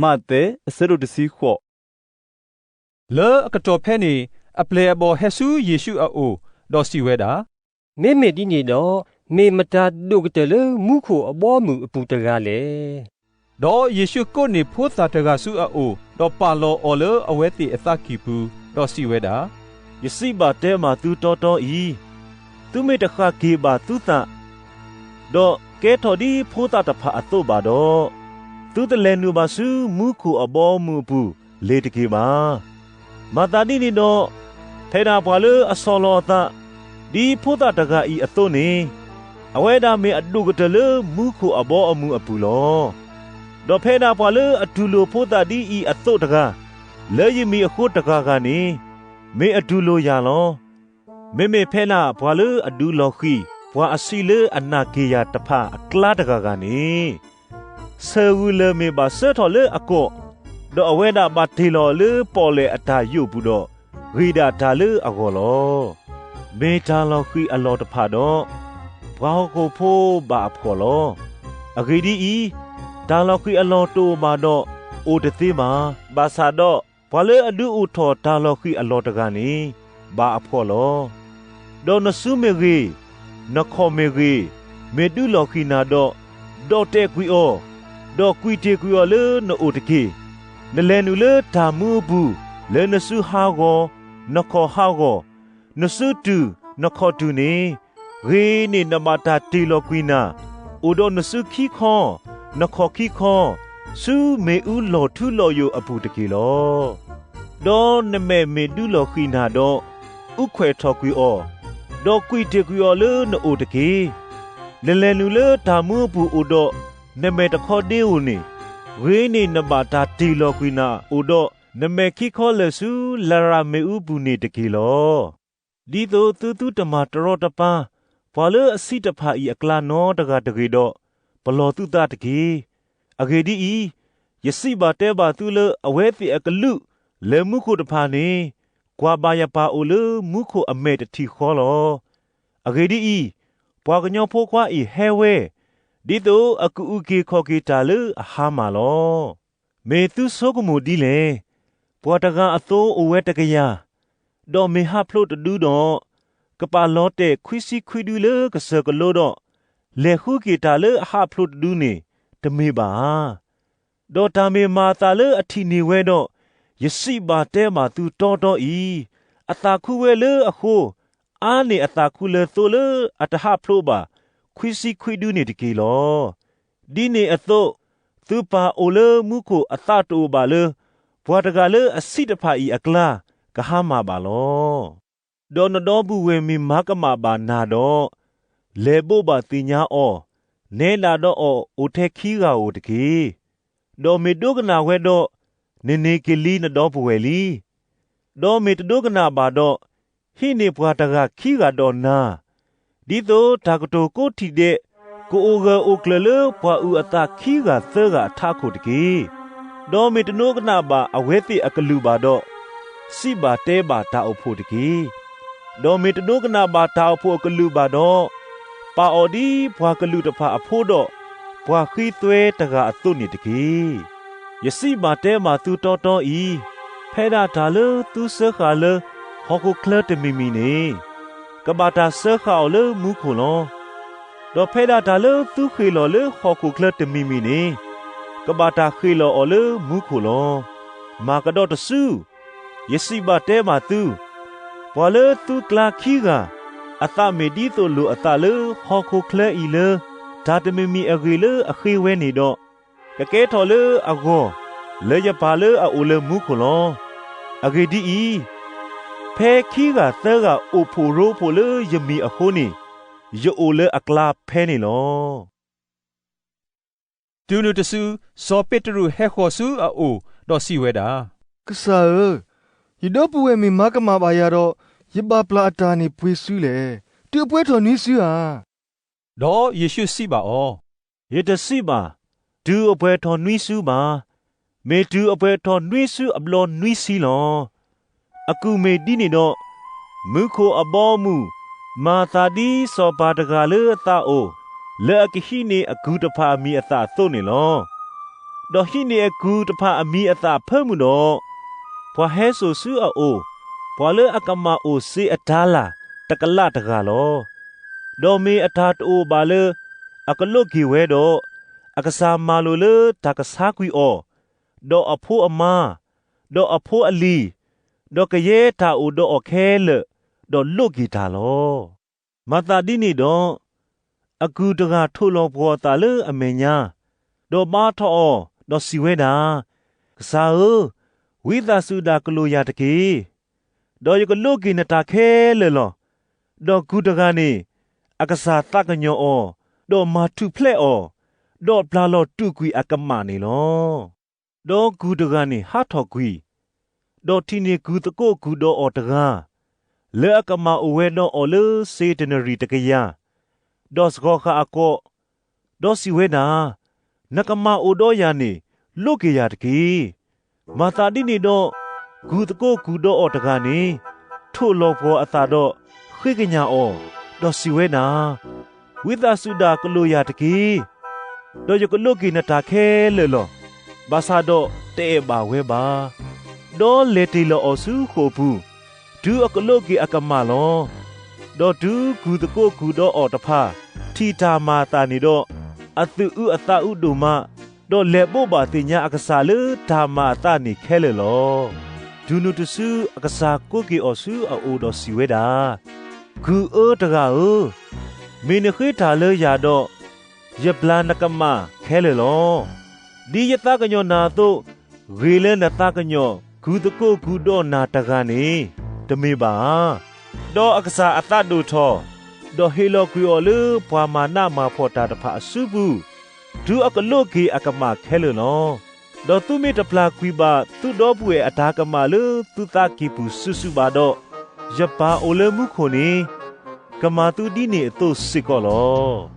မးသဲ အဆၢဒိၣ်တဆံဃိး. လၢအကတီၢ်ဖဲန့ၣ် အပျဲၢ်အဘီၣ်ဟဲဆူယ့ၣ်ရှူးအအိၣ်, ဒီးစံးဝဲဒၣ်, မ့မ့ၢ်ဒ်န့ၣ်ဒီး, မ့ၢ်မတၤဒိၣ်ကတၢၢ်လၢမူခိၣ်အဘီအမုၢ်အပူၤတဂၤလဲၣ်. ဒီးယ့ၣ်ရှူးကိးန့ၢ်ဖိသၣ်တဂၤဆူအအိၣ်, ဒီးပာ်လီၤအီၤလၢအဝဲသ့ၣ်အသးကံၢ်ပူၤ, ဒီးစံးဝဲဒၣ်, ယစံးဘၣ်တဲဘၣ်သုတီတီအံၤ, သုမ့ၢ်တဃၣ်က့ၤဘၣ်သုသး, ဒီးကဲထီၣ်ဒ်ဖိသၣ်တဖၣ်အသိးဘၣ်ဒီး, သုတလဲၤနုာ်ဘၣ်ဆူမူခိၣ်အဘီအမုၢ်အပူၤလ့ၤတက့ၢ်ဘၣ်. မၤသးဒ်န့ၣ်ဒီး, ဖဲဒၣ်ပှၤလၢအဆီၣ်လီၤအသး, ဒ်ဖိသၣ်တဂၤအံၤအသိးန့ၣ်, အဝဲဒၣ်မ့ၢ်အဒိၣ်ကတၢၢ်လၢမူခိၣ်အဘီအမုၢ်အပူၤလီၤ. ဒီးဖဲဒၣ်ပှၤလၢအတူၢ်လိာ်ဖိသၣ်ဒ်အံၤအသိးတဂၤ, လၢယမံၤအဃိတဂၤဂၤန့ၣ်, မ့ၢ်အတူၢ်လိာ်ယၤလီၤ. မ့မ့ၢ်ဖဲဒၣ်ပှၤလၢအဒုးလီၤဃံၤပှၤအဆံးလၢအနာ်က့ၤယၤတဖၣ်အကျါတဂၤဂၤန့ၣ်, ဆၢၣ်ဂုၢ်လၢာ်မ့ၢ်ဘၣ်စၢထီၣ်လၢအကိာ်, ဒီးအဝဲဒၣ်ဘၣ်တ့ၢ်လီၤအီၤလၢပီၣ်လဲၣ်အတၢ်ယိာ်ပူၤဒီး, ဂ့ၤဒၣ်တၢ်လၢအဂီၢ်လီၤ. မ့ၢ်တၢ်လီၤဃံၤအလီၢ်တဖၣ်ဒီး, ပှၤဟီၣ်ခိၣ်ဖိဘၣ်အဖှီၣ်လီၤ. အဂ့ၢ်ဒ်အံၤ, တၢ်လီၤဃံၤအလီၢ်တအိၣ်ဘၣ်ဒီး, အိၣ်တသ့ဘၣ်. ဘၣ်ဆၣ်ဒီး, ပှၤလၢအဒုးအိၣ်ထီၣ်တၢ်လီၤဃံၤအလီၢ်တဂၤန့ၣ်, ဘၣ်အဖှီၣ်လီၤ. ဒီးနစုမ့ၢ်ဂ့ၤ, နခီၣ်မ့ၢ်ဂ့ၤ, မ့ၢ်ဒုးလီၤဃံၤနၤဒီး, ဒီၣ်တဲာ်ကွံာ်အီၤ, ဒီးကွံာ်တ့ၢ်ကွံာ်အီၤလၢနအိၣ်တက့ၢ်. နလဲၤနုာ်လၢတၢ်မူအပူၤ, လၢနစုဟးဂီၤ, နခီၣ်ဟးဂီၤ, နစုတုၤ, နခီၣ်တုၤန့ၣ်, ဂ့ၤန့ၢ်နဘၣ်တၢ်တ့ၢ်လီၤကွံာ်နၤ, အိၣ်ဒီးနစုခံခီ, နခီၣ်ခံခီ, ဆူမ့ၣ်အူလီၤထူလီၤယိာ်အပူၤတက့ၢ်လီၤ. ဒီးနမဲာ်မ့ၢ်ဒုးလီၤဃံၤနၤဒီး, အူခွဲးထီၣ်ကွံာ်အီၤ, ဒီးကွံာ်တ့ၢ်ကွံာ်အီၤလၢနအိၣ်တက့ၢ်. နလဲၤနုာ်လၢတၢ်မူအပူၤအိၣ်ဒီး, နမဲာ်တခီဒ့ဧိၤန့ၣ်, ဂ့ၤန့ၢ်နဘၣ်တၢ်တ့ၢ်လီၤကွံာ်နၤအိၣ်ဒီး, နမဲာ်ခံခီလၢာ်ဆူလရာ်မ့ၣ်အူပူၤန့ၣ်တက့ၢ်လီၤ. ဒ်သိးသုသုတမၤတရီတပါ ပှၤလၢအဆံးတဖၣ်အံၤအကျါနီတဂၤတဂ့ၤဒီး, ပလီၢ်သုသးတက့ၢ်. အဂ့ၢ်ဒ်အံၤ, ယစံးဘၣ်တဲဘၣ်သုလၢအဝဲသ့ၣ်အကလူးလၢမူခိၣ်တဖၣ်န့ၣ်, ကွၢ်ဘၣ်ယပၢ်အိၣ်လၢမူခိၣ်အမဲာ်တထံၣ်ဃီလီၤ. အဂ့ၢ်ဒ်အံၤ, ပှၤကညီဖိခွါအံၤဟဲဝဲ, ဒ်သိးအကအုၣ်က့ၤခီၣ်က့ၤတၢ်လၢအဟါမၢ်လီၤ. မ့ၢ်သုဆိကမိၣ်ဒ်လဲၣ်. ပှၤတဂၤအသိအိၣ်ဝဲတကယၤ, ဒီးမ့ၢ်ဟးဖျိးတဒုဒီး, ကပာ်လီၤတဲာ်ခွံဆံခွံဒုလၢကစၢၢ်ကလိဒီး, လဲၤဃုက့ၤတၢ်လၢအဟးဖျိးတဒုန့ၣ်, တမ့ၢ်ဘၣ်ဧါ. ဒီးတၢ်မ့ၢ်မၤအသးလၢအထံၣ်န့ၢ်ဝဲဒီး, ယစံးဘၣ်တဲဘၣ်သုတီတီအံၤ, အသးခုဝဲလၢအဃိ, အါန့ၢ်အသးခုလၢသိလၢအတဟးဖျိးဘၣ်ခွံဆံခွံဒုန့ၣ်တက့ၢ်လီၤ. ဒ်န့ၣ်အသိး, သုပၢ်အိၣ်လၢမူခိၣ်အသးတအိၣ်ဘၣ်လၢ, ပှၤတဂၤလၢအဆံးတဖၣ်အံၤအကျါကဟါမၢ်ဘၣ်လီၤ. ဒီးနဒီပုၢ်ဝဲၢ်မ့ၢ်မၤကမၣ်ဘၣ်နၤဒီး, လဲၤဘိးဘၣ်သ့ၣ်ညါအီၤ, နဲဒၣ်ဒီးအီၤအိၣ်ထဲခံဂၤဧိၤတက့ၢ်. ဒီးမ့ၢ်ဒိကနၣ်ဝဲဒီး, နန့ၢ်က့ၤလံနဒီပုၢ်ဝဲၢ်လံ. ဒီးမ့ၢ်တဒိကနၣ်ဘၣ်ဒီး, ဟံးန့ၢ်ပှၤတဂၤခံဂၤဒီးနၤ, ဒ်သိးတၢ်ကတိၤကိးထံၣ်ဒဲး, ကအိၣ်ဂၢၢ်အိၣ်ကျၢၤလၢပှၤအုၣ်အသးခံဂၤသၢဂၤအထးခိၣ်တက့ၢ်. ဒီးမ့ၢ်တဒိကနၣ်ဘၣ်အဝဲသ့ၣ်အကလုၢ်ဘၣ်ဒီး, စံးဘၣ်တဲဘၣ်တၢ်အိၣ်ဖှိၣ်တက့ၢ်. ဒီးမ့ၢ်တဒိကနၣ်ဘၣ်တၢ်အိၣ်ဖှိၣ်အကလုၢ်ဘၣ်ဒီး, ပာ်အီၤဒ်ပှၤကလုာ်တဖၣ်အဖိဒီး, ပှၤဃံသွဲတဂၤအသိးန့ၣ်တက့ၢ်. ယစံးဘၣ်တဲဘၣ်သုတီတီအံၤ, ဖဲဒၣ်တၢ်လၢသုစၢဃာ်လၢဟီၣ်ခိၣ်ချၢတမံၤမံၤန့ၣ်, ကဘၣ်တၢ်စၢဃာ်အီၤလၢမူခိၣ်လီၤ. ဒီးဖဲဒၣ်တၢ်လၢသုဃ့ၣ်လီၤလၢဟီၣ်ခိၣ်ချၢတမံၤမံၤန့ၣ်, ကဘၣ်တၢ်ဃ့ၣ်လီၤအီၤလၢမူခိၣ်လီၤ. မၤကဒီးတစု, ယစံးဘၣ်တဲဘၣ်သု, ပှၤလၢသုကျါခံဂၤ, အသးမ့ၢ်ဒ်သိးလိာ်အသးလၢဟီၣ်ခိၣ်ချၢအံၤလၢ, တၢ်တမံၤမံၤအဂ့ၢ်လၢအဃ့ဝဲန့ၣ်ဒီး, ကကဲထီၣ်လၢအဂီၢ်, လၢယပၢ်လၢအအိၣ်လၢမူခိၣ်လီၤ. အဂ့ၢ်ဒ်အံၤ, ဖဲခံဂၤသၢဂၤအိၣ်ဖှိၣ်ရိဖှိၣ်လၢယမံၤအဃိန့ၣ်, ယအိၣ်လၢအကျါဖဲန့ၣ်လီၤ. တုၤနုၤတစု, စီၤပ့းတရူးဟဲဃီၤဆူအအိၣ်, ဒီးစံးဝဲဒၣ်, ကစၢ်ဧၢ, ယဒီပုၢ်ဝဲၢ်မ့ၢ်မၤကမၣ်ဘၣ်ယၤဒီး, ယဘၣ်ပျၢ်အတၢ်န့ၣ်ပှ့ၤစုလဲၣ်. တုၤအပှဲၤထီၣ်နွံစုဧါ. ဒီးယ့ၣ်ရှူးစံးဘၣ်အီၤ, ယတစံးဘၣ်, တုၤအပှဲၤထီၣ်နွံစုဘၣ်, မ့ၢ်တုၤအပှဲၤထီၣ်နွံစုအဘျီနွံဆံလီၤ. အကူၣ်မ့ၢ်ဒ်န့ၣ်ဒီး, မူခိၣ်အဘီအမုၢ်မၤအသးဒ်စီၤပၤတဂၤလၢအသးအိၣ်, လၢအကဟံးန့ၢ်အကုၢ်တဖၣ်အမံၤအသၣ်အသိးန့ၣ်လီၤ. ဒီးဟံးန့ၢ်အကုၢ်တဖၣ်အမံၤအသၣ်အဖၢမုၢ်ဒီး, ပှၤဟဲစိာ်ဆူအအိၣ် ပှၤလၢအကမၣ်အိၣ်စ့အတၤလၣ်တကလးတဂၤလီၤ. ဒီးမ့ၢ်အတၢ်တအိၣ်ဘၣ်လၢ အကလိးက့ၤဝဲဒီး, အကစၢ်မၤလိာ်လၢတၢ်ကဆါကွံာ်အီၤ, ဒီးအဖိအမါ, ဒီးအဖိအလံၤ, ဒီးကယဲၢ်တၢ်အိၣ်ဒီးအီၤခဲလၢာ်, ဒီးလိးက့ၤတၢ်လီၤ. မၤသးဒ်န့ၣ်ဒီး, အကုၢ်တဂၤထိၣ်လီၤပှီၤအသးလၢအမဲာ်ညါ, ဒီးဘါထီၣ်အီၤ, ဒီးစံးဝဲဒၣ်, ကစၢ်ဧၢ, ဝံသးစူၤဒၣ်ကလိာ်ယၤတက့ၢ်. ဒီးယကလိးက့ၤနတၢ်ခဲလၢာ်လီၤ. ဒီးကုၢ်တဂၤန့ၣ် အကစၢ်သးကညီၤအီၤ, ဒီးမၤထူၣ်ဖျဲးအီၤ, ဒီးပျၢ်လီၤတူာ်ကွံာ်အကမၣ်န့ၣ်လီၤ. ဒီးကုၢ်တဂၤန့ၣ်ဟးထီၣ်ကွံာ်, ဒီးထံၣ်န့ၢ်ကုၢ်သကိးကုၢ်ဒီးအီၤတဂၤ, လၢအကမၣ်အိၣ်ဝဲဒီးအီၤလၢစ့တနရံၣ်တကယၤ, ဒီးစှီၤဃာ်အကိး, ဒီးစံးဝဲဒၣ်, နကမၣ်အိၣ်ဒီးယၤန့ၣ် လိးက့ၤယၤတက့ၢ်. မၤသးဒ်န့ၣ်ဒီး, ကုၢ်သကိးကုၢ်ဒီးအီၤတဂၤန့ၣ် ထိၣ်လီၤပှီၤအသးဒီးဃ့ကညးအီၤ, ဒီးစံးဝဲဒၣ်, ဝံသးစူၤဒၣ်ကလိာ်ယၤတက့ၢ်. ဒီးယကလိးက့ၤနတၢ်ခဲလၢာ်လီၤ. ဘၣ်ဆၣ်ဒီးတအဲၣ်ဘၣ်ဝဲဘၣ်. ဒီးလဲၤတ့ၢ်လီၤအီၤဆူဃိာ်ပူၤ, တုၤအကလိးက့ၤအကမၣ်လီၤ. ဒီးတုၤကုၢ်သကိးကုၢ်ဒီးအီၤတဖၣ် ထံၣ်တၢ်မၤအသးန့ၣ်ဒီး, အသူၣ်အုးအသးအုးဒိၣ်မး, ဒီးလဲၤဘိးဘၣ်သ့ၣ်ညါအကစၢ်လၢတၢ်မၤအသးန့ၣ်ခဲလၢာ်လီၤ. တုၤနုၤတစုအကစၢ်ကိးက့ၤအီၤဆူအအိၣ်ဒီးစံးဝဲဒၣ်, ကုၢ်အၢတဂၤဧၢ, မ့ၢ်နဃ့တၢ်လၢယၤဒီး, ယပျၢ်နကမၣ်ခဲလၢာ်လီၤ. ဒ်ယသးကညီၤနၤအသိး, ဂ့ၤလၢနသးကညီၤကုၢ်သကိးကုၢ်ဒီးနၤတဂၤန့ၣ် တမ့ၢ်ဘၣ်ဧါ. ဒီးအကစၢ်အသးဒိၣ်ထီၣ်, ဒီးဟ့ၣ်လီၤကွံာ်အီၤလၢပှၤမၤနးမၤဖှီၣ်တၢ်တဖၣ်အစုပူၤ, တုၤအကလိးက့ၤအကမၣ်ခဲလၢာ်လီၤ. ဒီးသုမ့ၢ်တပျၢ်ကွံာ်ဘၣ်သုဒီပုၢ်ဝဲၢ်အတၢ်ကမၣ်လၢသုသးကံၢ်ပူၤစုာ်စုာ်ဘၣ်ဒီး, ယပၢ်အိၣ်လၢမူခိၣ်န့ၣ် ကမၤသုဒ်န့ၣ်အသိးစ့ၢ်ကီးလီၤ.